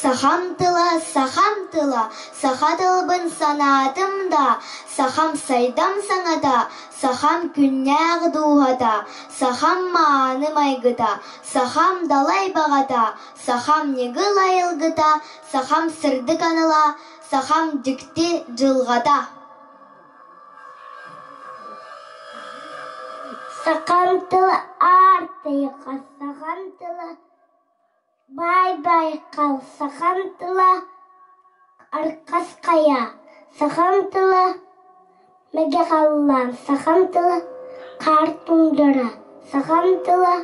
Сахам тыла, сахам тыла, саха тылбын санаатым да, сахам сайдам саҥата, сахам күннээх дууһата, сахам мааны майгыта, сахам далай баҕата, сахам ньыгыл айылгыта, сахам сырдык аныла, сахам дьикти дьылҕата. Сахам тыла аар тайҕа, сахам тыла баай байҕал, сахам тыла арҕас хайа, сахам тыла мэгэ халлаан, сахам тыла хаар туундара, сахам тыла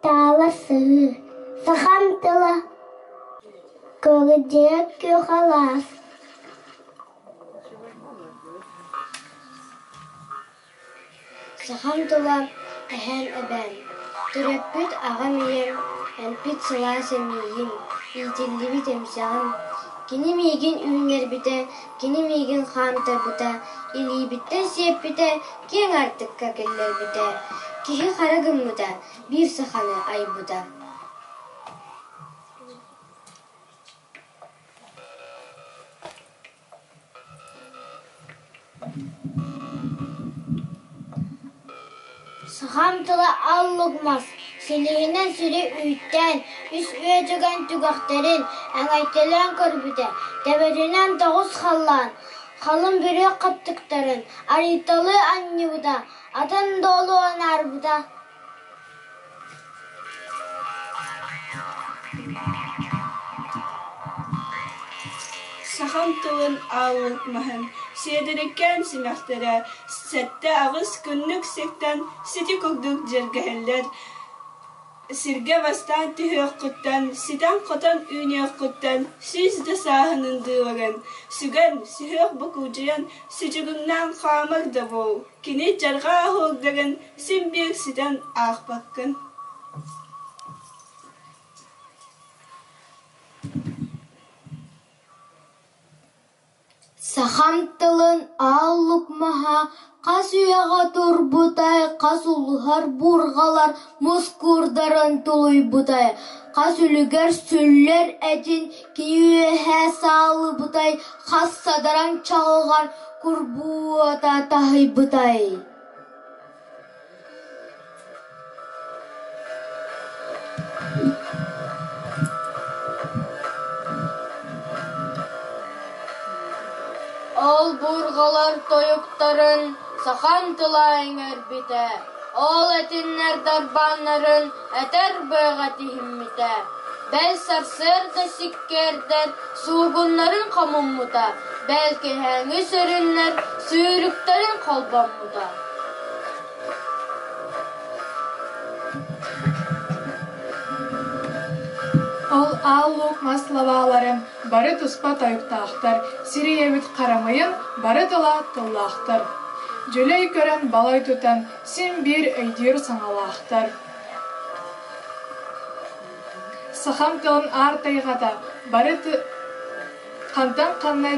таала сыһыы, сахам тыла көрүдьүөс күөх алаас. Сахам тыла эһэм эбээм, төрөппүт аҕам ийэм, эмпит сылаас эмиийим, иитиллибит эмсэҕим. Кини миигин үүннэрбитэ, кини миигин хаамтарбыта, илиибиттэн сиэппитэ, киэҥ аартыкка киллэрбитэ, киһи хара гыммыта, биир саханы айбыта. Сахам тыла аллук мас, силиһинэн сири үүттээн, үс үөдүгэн түгэхтэрин эҥэйтэлээн көрбүтэ, төбөтүнэн тоҕус халлаан, халыҥ бүрүөх хаттыктарын арыйталыы анньыбыта, атын дуолу анаарбыта. Сахам тылын ааллык маһын, сиэдэрикээн симэхтэрэ сэттэ-аҕыс күннүк сиртэн сити курдук дьэргэһэллэр, сиргэ бастаан түһүөххүттэн, ситэн-хотон үүнүөххүттэн сүүс да сааһын ындыыларын сүгэн, сүһүөх букуудьуйан, сүдьүгүҥнээн хаамар да буол, кини дьарҕаа оһуордарын син биир ситэн аахпаккын. Сахам тылын аал лукмаһа хас үйэҕэ турбутай, хас улуһар буурҕалар мускуурдарын тулуйбутай, хас үлүгэр сүллэр этин кини үөһэ сааллыбытай, хас садараҥ чаҕылҕар курбуута таһыйбытай. Ол буурҕалар тойуктарын сахан тыла иҥэрбитэ, ол этиннэр дарбааннарын этэр быаҕа тиһиммитэ, бэл сарсыарда сиккиэрдэр суугуннарын хомуммута, бэл киэһээҥҥи сөрүннэр сүүрүктэрин холбоммута. Ол аал луук мас лабааларын бары туспа тойуктаахтар, сир ийэбит харамайын бары тыла тыллаахтар. Дьүлэй көрөн балай тутан син биир өйдүүр саҥалаахтар. Сахам тылын аар тайҕата бары хантан ханна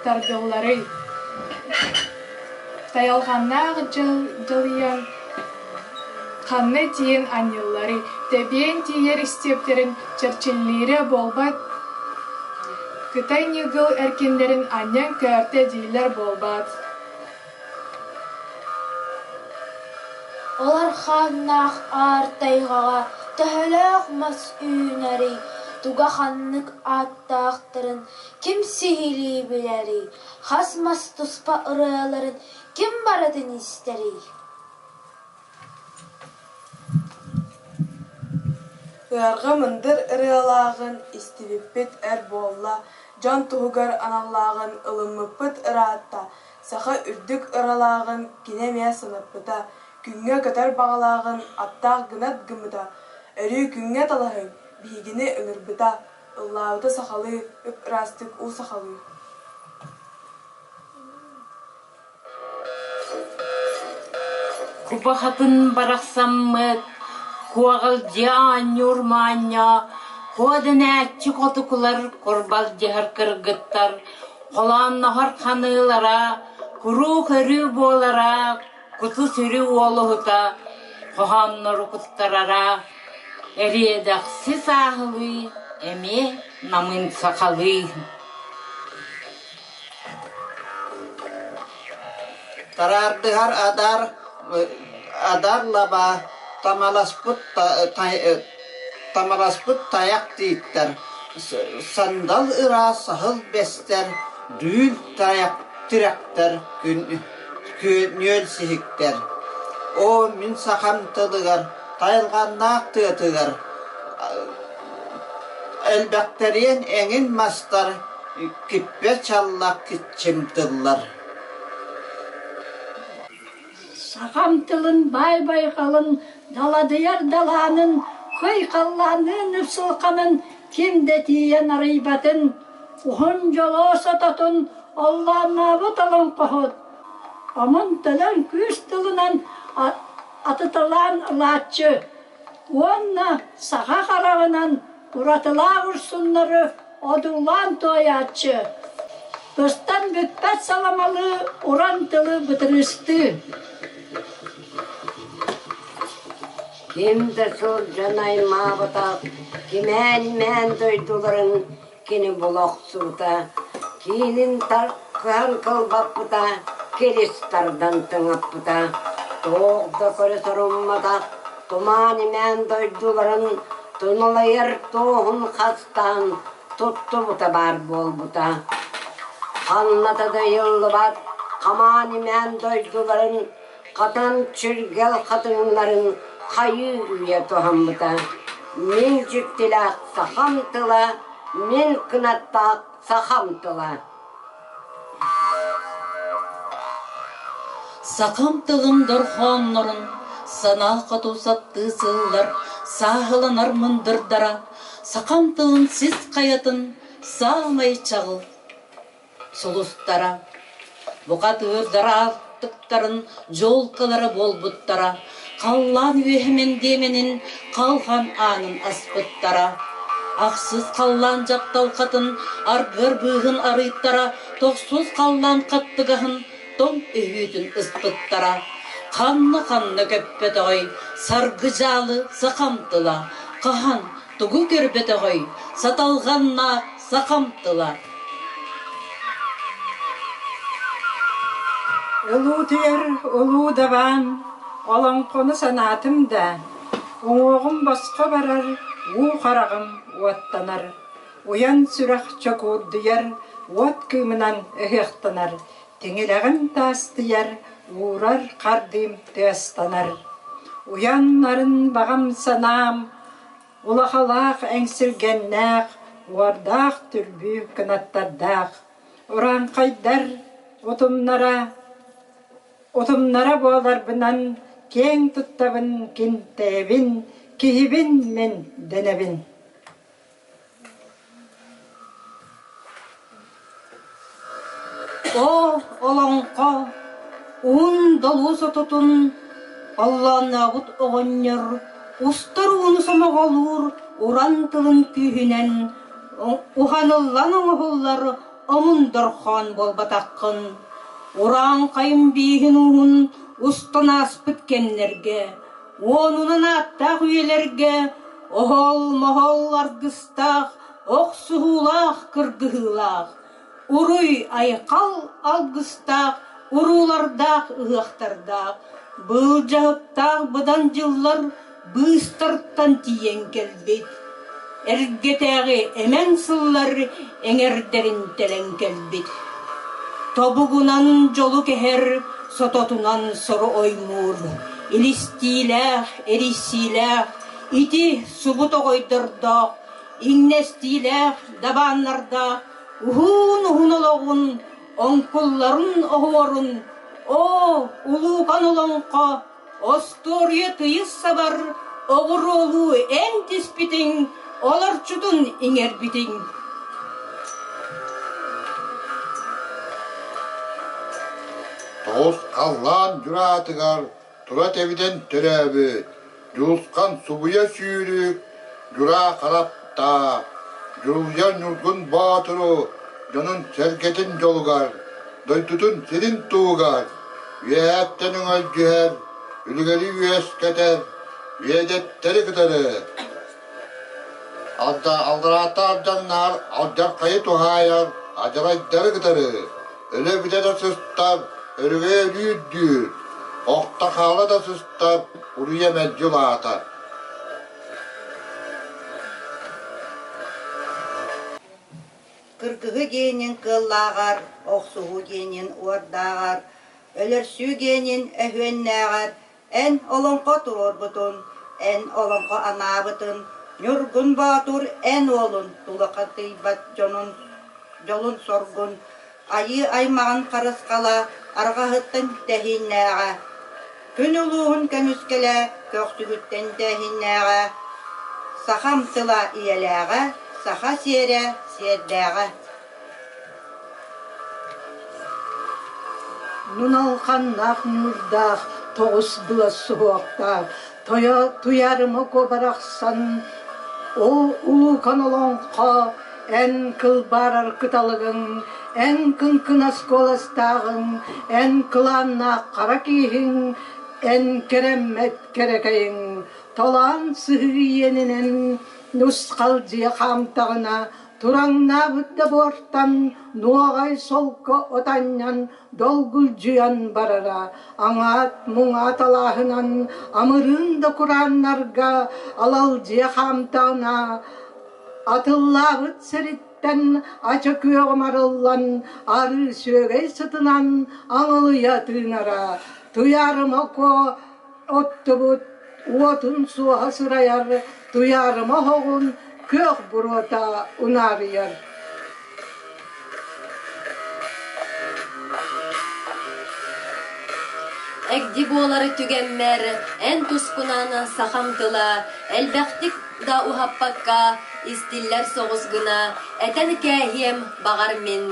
тардылларый? Тайалҕаннаах дьалыйан ханна тиийэн анньылларый? Тэбиэн тиийэр истиэптэрин чэрчиллиирэ буолбат, Кытай ньыгыл эркиннэрин анньан көөртө дииллэр буолбаат? Олор хааннаах аар тайҕаҕа төһөлөөх мас үүнэрий, туга ханнык ааттаахтарын ким сиһилии билэрий, хас мас туспа ырыаларын ким барытын истэрий? Ыарҕа мындыр ырыалааҕын истибиппит эр буолла, дьон туһугар аналлааҕын ылыммыппыт ыраатта, саха үрдүк ыралааҕын кини эмиэ санаппыта, күҥҥэ көтөр баҕалааҕын аттаах гынат гыммыта, өрүү күҥҥэ талаһыҥ, биһигини ыҥырбыта, ыллаабыта сахалыы, ып-ыраастык уу сахалыы. Кубахатын барахсаммыт, куоҕалдьыйа оонньуур моонньо, куодунээччи хотукулар курбалдьыһар кыргыттар, холоонноһор ханыылара, куруук өрүү буолара, куту-сүрү уолуһута, хоһооннору куттарара. Эриэдэхси сааһылыы, эмиэ намыын сахалыы. Тараардыһар адар, адар лаба тамаласпыт, тамаласпыт тайах тииттэр, сандал ыраас саһыл бэстэр, дүүл тайах тирэхтэр, күн нүөл сиһиктэр. Оо, мин сахам тылыгар, тайылҕаннаах тыатыгар элбэхтэриэн эҥин мастар, киппэ чаллах киччим тыллар. Сахам тылын баай байҕалын, даладыйар далаанын, кый халлаанныын ыпсылханын ким да тиийэн арыйбатын, уһун дьолоо сототун оллооннообут олоҥхоһут, омун төлөн күүс тылынан атыталаан ылааччы уонна саха хараҕынан уратылаах урсуннары одуулаан туойааччы, быстан бүппэт саламалыы уран тылы бытырыыстыы. Ким да сылдьан аймаабатах, кимээн-мээн дойдуларын кини була охсубута, киинин кыһан кылбаппыта, кирис тардан тыҥаппыта, туох да көрө сорумматах, тумаан-имээн дойдуларын туналайар туоһун хастаан туттубута баар буолбута. Ханната да ыйыллыбат хамаан-имээн дойдуларын хатан чиргэл хатыҥнарын хайыы үйэ туһаммыта. Мин дьиктилээх сахам тыла, мин кынаттаах сахам тыла. Сахам тылын дорҕооннорун санаа хоту саптыы сыллар сааһыланар мындырдара, сахам тылын сис хайатын саамай чаҕыл сулустара, бухатыырдара аартыктарын дьуолкалара буолбуттара, халлаан үөһэ мэндиэмэнин халҕан аанын аспыттара. Ахсыс халлаан дьапталҕатын аргыар быыһын арыйтара, тохсус халлаан хаттыгаһын тоҥ өһүөтүн ыспыттара. Ханна-ханна көппөтөҕөй саргы дьаалы сахам тыла, хаһан тугу көрбөтөҕөй саталҕаннаах сахам тыла. Улуутуйар улуу дабаан, олоҥхону санаатым да, уҥуоҕум босхо барар, уу хараҕым уоттанар, уйан сүрэх чокуурдуйар, уот кыымынан ыһыахтанар, тиҥилэҕим таастыйар, уурар хардыым тыастанар. Уйан нарын баҕам санаам Улахалаах эҥсилгэннээх, уордаах түрбүү кынаттардаах, урааҥхайдар утумнара утумнара буоларбынан киэҥ туттабын, кинтэйэбин, киһибин мин дэнэбин. Оо, олоҥхо уһун долуу сототун оллооннообут оҕонньор устар ууну сомоҕолуур уран тылын күүһүнэн уһаныллан оҥоһуллар омун дорхоон буолбатаххын. Урааҥхайым бииһин ууһун устан ааспыт кэмнэргэ, уонунан ааттаах үйэлэргэ оһол-моһол аргыстаах охсуһуулаах кыргыһыылаах, уруй-айхал алгыстаах, уруулардаах ыһыахтардаах, былдьаһыктаах быдан дьыллар быыстартан тиийэн кэлбит, эргэтээҕи эмэн сыллар эҥэрдэрин тэлэн кэлбит. Тобугунан дьолу кэһэр, сототунан сору оймуур, илистиилээх, эрийсиилээх, ити субу тоҕойдордоох иҥнэстиилээх дабааннардаах уһун-уһун олоҕун, оҥкулларын оһуорун, оо, улуукан олоҥхо, остуоруйа тыйыс сабар оҕуруолуу эн тиспитиҥ, олорчутун иҥэрбитиҥ. Тоҕус халлаан дьураатыгар тура тэбитэн төрөөбүт, Дьулусхан субуйа сүүрүк, дьураа хараптаах, Дьулуйар Ньургун Боотуру дьонун-сэргэтин дьолугар, дойдутун сирин туһугар Алдараата алдьаннаар алдьархайы туһаайар адьарайдары кытары өлө-бүтэ да сыстар, өрүгэ өлүү үрдүүр, охто хаала да сыстар, уруйа мэлдьи улаатар. Кыргыһы диэнин кыаллааҕар, охсуһуу диэнин уордааҕар, өлөрсүү диэнин өһүөннээҕэр Эн олоҥхо туруорбутун, эн олоҥхо анаабытын, Ньургун Боотур эн уолун тулахатыйбат дьонун дьолун-соргун, айыы аймаҕын харысхала арҕаһыттан тэһииннээҕэ, күн улууһун көмүскэлэ көхсүгүттэн тэһииннээҕэ, сахам тыла ийэлээҕэ, саха сиэрэ сиэрдээҕэ. Нуналханнаах ньуурдаах, тоҕус былас суһуохтаах, тойо туйаарыма куобарахсан, ол улуукан олоҥхо эн кылбаарар кыталыгыҥ, эн кыҥкынас куоластааҕыҥ, эн кылааннаах хара кииһиҥ, эн кэрэммэт кэрэкэйиҥ, толоон сыһыы иэнинэн нусхалдьыйа хаамтаҕына Тураҥнаабыт да буортан нуоҕай солко от анньан долгулдьуйан барара, аҥаат муҥаат алааһынан амырыын да курааннарга алалдьыйа хаамтаҕына, атыллаабыт сириттэн ача күөҕүм арыллан, арыы сүөгэй сытынан аҥылыйа тыынара, Туйаарыма Куо оттубут уотун суоһа сырайар, Туйаарыма оһоҕун күөх буруота унаарыйар. Эгди буолар түгэммэр эн тускунан сахам тыла элбэхтик да уһаппакка истиллэр соҕус гына этэн кээһиэм баҕар мин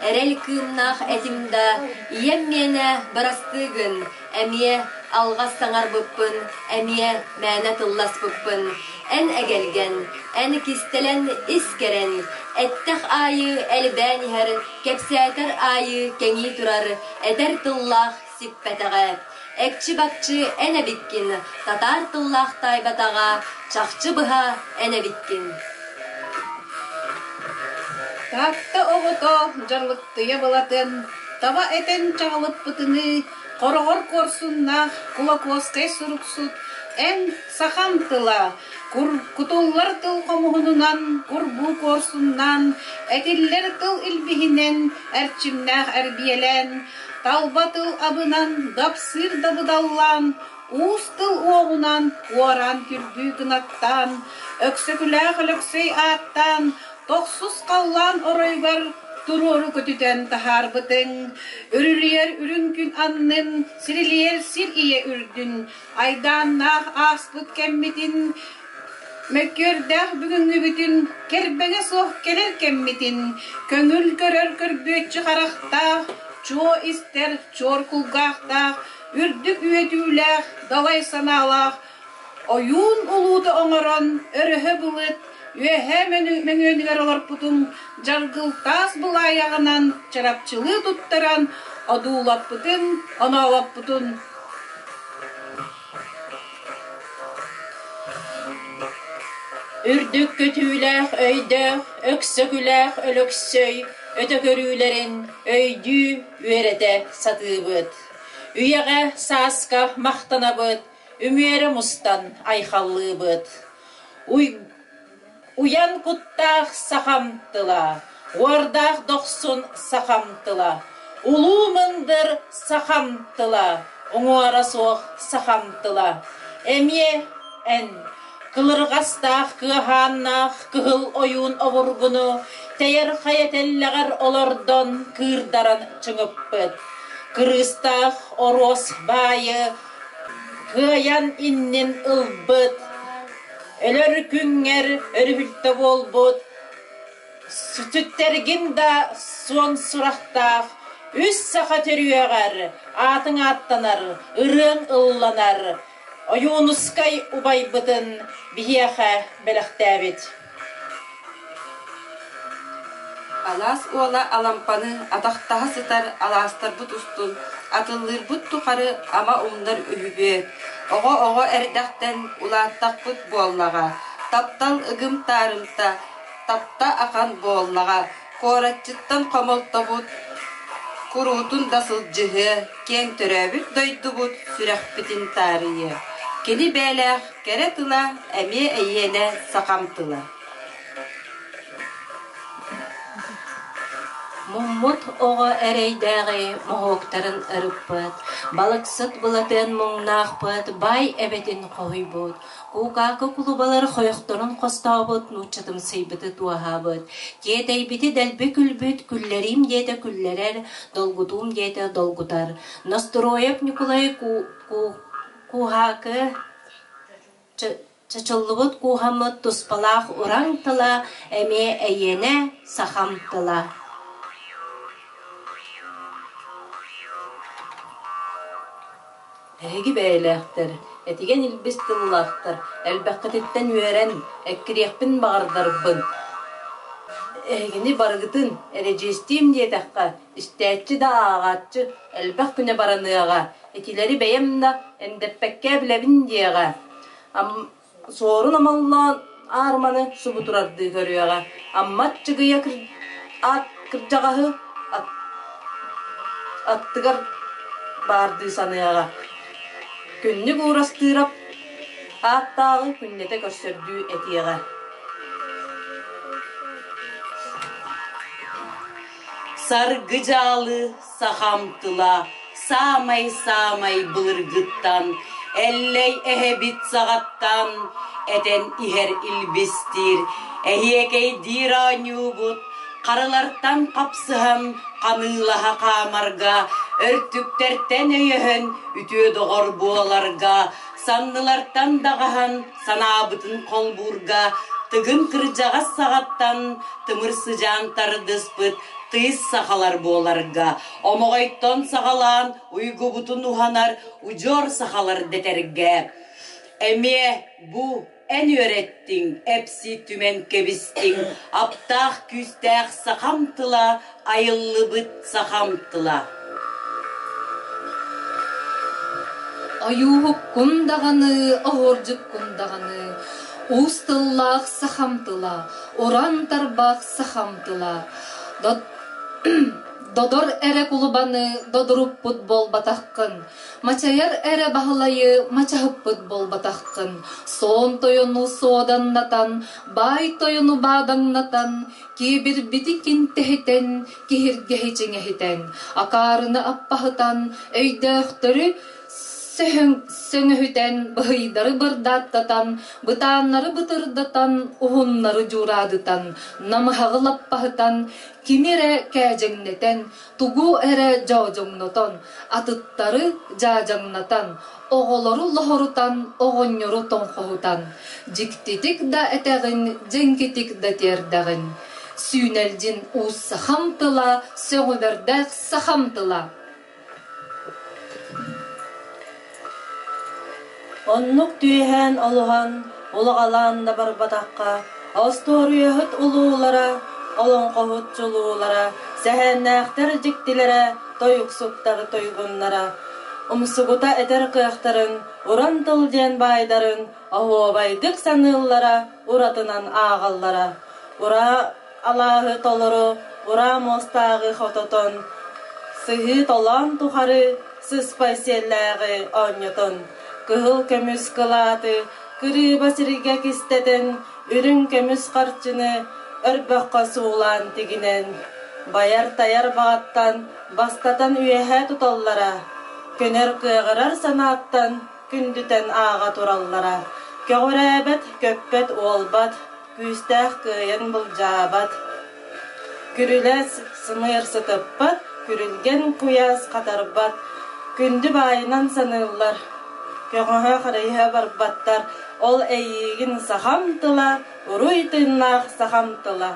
эрэл кыымнаах этим да ийэм миэнэ бырастыы гын Эмиэ алҕас саҥарбыппын, эмиэ мээнэ тылласпыппын. Эн эгэлгэн, эн кистэлэн ис кэрэн, эттэх аайы элбээн иһэр, кэпсээтэр аайы кэҥии турар эдэр тыллаах сиппэтэҕэ. Экчи-бакчы эн эбиккин, татаар тыллаах таайбатаҕа, чахчы быһа эн эбиккин. Таатта оҕото дьарлыктыйа былатын, таба этэн чаҕылыппытыныы, Хороҕор куорсуннаах Кулакуоскай суруксут эн сахам тыла кутуллар тыл хомуһунунан курбуу куорсуннаан, этиллэр тыл илбиһинэн эрчимнээх эрбиэлээн, талба тыл абынан дапсыыр дабыдаллаан, уус тыл уоҕунан уораан күрбүү кынаттаан, Өксөкүлээх Өлөксөй ааттаан тохсус халлаан оройугар туруору көтүтэн таһаарбытыҥ, үрүлүйэр үрүҥ күн аннын, сирилийэр сир ийэ үрдүн, айдааннаах ааспыт кэммитин, мөккүөрдээх бүгүҥҥүбүтүн, кэрбэҥэ суох кэлэр кэммитин, көҥүл көрөр көрбүөччү харахтаах, чуо истэр чуор кулгаахтаах, үрдүк үөтүүлээх, далай санаалаах Ойуун улуута оҥорон, өрөһө былыт, үөһээ мөҥүөнүгэр олорпутум дьаргылтаас былаайаҕынан чарапчылыы туттаран одуулаппытын, оноолоппутун Үрдүк көтүүлээх өйдөөх Өксөкүлээх Өлөксөй өтө көрүүлэрин өйдүү үөрэтэ сатыыбыт. Үйэҕэ сааска махтанабыт, үмүөрэ мустан айхаллыыбыт. Уйан куттаах сахам тыла, уордаах дохсун сахам тыла, улуу мындыр сахам тыла, уҥуора суох сахам тыла. Эмиэ эн кылырҕастаах кыаһааннаах кыһыл ойуун обургуну тэйэр хайа тэллэҕэр олордон кыырдаран чыҥыппыт. Кырыыстаах оруос баайы кыайан иннин ылбыт, өлөр күҥҥэр өрүһүлтэ буолбут, сүттэргин да суон сурахтаах үс саха төрүөҕэр аатыҥ ааттанар, ырыаҥ ылланар Ойуунускай убайбытын биһиэхэ бэлэхтээбит. Алаас уола Алампаны атахтаһа сытар алаастарбыт устун атыллыырбыт тухары ама умнар үһүбүө, оҕо-оҕо эрдэхтэн улааттахпыт буоллаҕа. Таптал ыгым таарымта, тапта ахан буоллаҕа, куоратчыттан хомолтобут куруутун да сылдьыһыа, киэҥ төрөөбүт дойдубут сүрэхпитин таарыйыа. Кини бэйэлээх кэрэ тыла эмиэ эйиэнэ сахам тыла. Муммут оҕо эрэйдээҕи моһуоктарын ырыппыт, балыксыт Былатыан муҥнаахпыт баай эбэтин хоһуйбут, Куукаакы кулубалар хойохторун хостообут, нууччатымсыйбыты туоһаабыт, тиэтэйбити дэлби күлбүт, күллэриим диэтэ күллэрэр, долгутуум диэтэ долгутар. Ностуруойап Ньукулай Кууһаакы чочуллубут кууһаммыт туспалаах ураҥ тыла эмиэ эйиэнэ сахам тыла. Эһиги бэйэлээхтэр, этигэн илбис тыллаахтар, элбэххититтэн үөрэн, эккириэхпин баҕардарбын. Эһигини барыгытын эрэдьиэстиим диэтэххэ, истээччи да ааҕааччы элбэх күнэ бараныаҕа, итилэри бэйэм да эндэппэккэ билэбин диэҕэ. Суорун Омоллоон аарманы субутурардыы көрүөҕэ, Амма Аччыгыйа аат кырдьаҕаһы аттыгар баардыы саныаҕа, Күннүк Уурастыырап ааттааҕы күннэтэ көрсөрдүү этиэҕэ. Саргы-дьаалы сахам тыла саамай-саамай былыргыттан, Эллэй эһэбит саҕаттан этэн иһэр илбистиир, эһиэкэйдиир оонньуубут, харылартан хапсыһан ханыылаһа хаамарга, өртүктэртэн өйөһөн үтүө доҕор буоларга, саннылартан даҕаһан санаабытын холбуурга, тыгын кырдьаҕас саҕаттан тымыр сыдьаан тардыспыт тыйыс сахалар буоларга, омоҕойтон саҕалаан уйгубутун уһанар удьуор сахалар дэтэргэ. Эмиэ бу эн үөрэттиҥ, эпси түмэн кэбистиҥ, аптаах күүстээх сахам тыла, айыллыбыт сахам тыла. Ойууһуккун даҕаны, оһуордьуккун даҕаны, уус тыллаах сахам тыла, уран тарбах сахам тыла. Додор эрэ кулубаны додуруппут буолбатаххын, мачайар эрэ Баһылайы мачаһыппыт буолбатаххын, суон тойону суоданнатан, баай тойону баадаҥнатан, киэбирбити кинтэһитэн, киһиргэһи чиҥэһитэн, акаарыны аппаһытан, өйдөөхтөрү сөҥөһүтэн, быһыйдары бырдааттатан, бытааннары бытырдатан, уһуннары дьуураадытан, намыһаҕы лаппаһытан, кими эрэ кээдьэҥнэтэн, тугу эрэ дьоодьоҥнотон, атыттары дьаадьаҥнатан, оҕолору лоһорутан, оҕонньору тоҥхоһутан, дьиктитик да этэҕин, дьэҥкитик да тиэрдэҕин. Сүүнэлдьин уус сахам тыла, сөҕүмэрдээх сахам тыла. Оннук түөһээн олуһан, улаҕалаан да барбатахха, остуоруйаһыт улуулара, олоҥхоһут чулуулара, сэһэннээхтэр дьиктилэрэ, тойуксуттар туйгуннара, умсугута этэр кыахтарын, уран тыл диэн баайдарын оһуобайдык саныыллара, уратынан ааҕаллара. Ураа алааһы толору, ураа муостааҕы хототон, сыһыы толоон тухары сыспай сиэллээҕи оонньотон, кыһыл көмүс кылааты кырыыба сиргэ кистэтэн, үрүҥ көмүс харчыны өрбөххө суулаан тигинэн, байар-тайар баҕаттан бастатан үөһэ туталлара, көнөр кыаҕырар санааттан күндүтэн ааҕа тураллара, көҕүрээбэт, көппөт, уолбат, күүстээх кыайан былдьаабат, күрүлэс сымыйар сытыппат, күрүлгэн куйаас хатарбат, күндү баайынан саныыллар, көҕөһө харыйа барбаттар, ол эйиигин сахам тыла, уруй тыыннаах сахам тыла.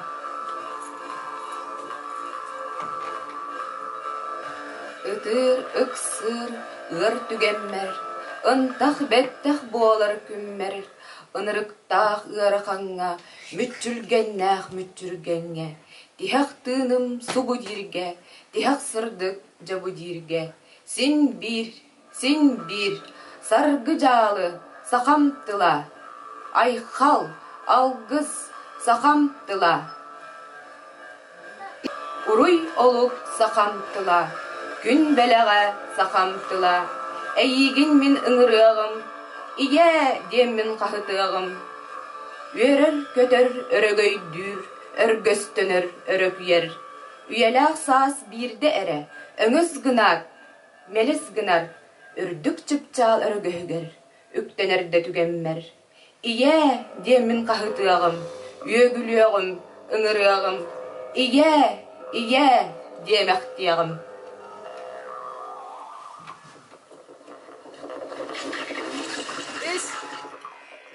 Ытыыр, ыксыыр, ыар түгэммэр, ынтах-бэттэх буолар күммэр, ынырыктаах ыарахаҥҥа, мүччүргэннээх мүччүргэҥҥэ, тиһэх тыыным субу дииргэ, тиһэх сырдык дьабы дииргэ, син биир, син биир, саргы дьаалы, сахам тыла, айхал, Алгыс сахам тыла. Уруй олук сахам тыла, күн бэлэҕэ сахам тыла, эйиигин мин ыҥырыаҕым, ийээ диэммин хаһытыаҕым. Үөрэр-көтөр өрөгөйдүүр, өргөстөнөр өрөкүйэр, үйэлээх саас биирдэ эрэ өҥөс гынаат, мэлис гынар үрдүк чыпчаал өрөгөһүгэр үктэнэр да түгэммэр Ийээ, диэммин хаһытыаҕым, үөгүлүөҕүм, ыҥырыаҕым, ийээ, ийээ диэмэхтиэҕим. Үс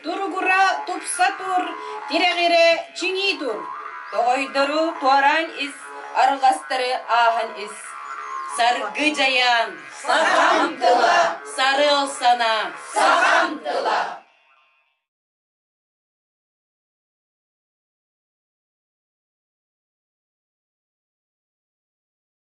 Туругура тупса тур, тирэҕирэ чиҥии тур. Тоҕойдору туораан ис, арҕастары ааһан ис. Саргы дьайаан, Сахам тыла, сарыал санаа, Сахам тыла.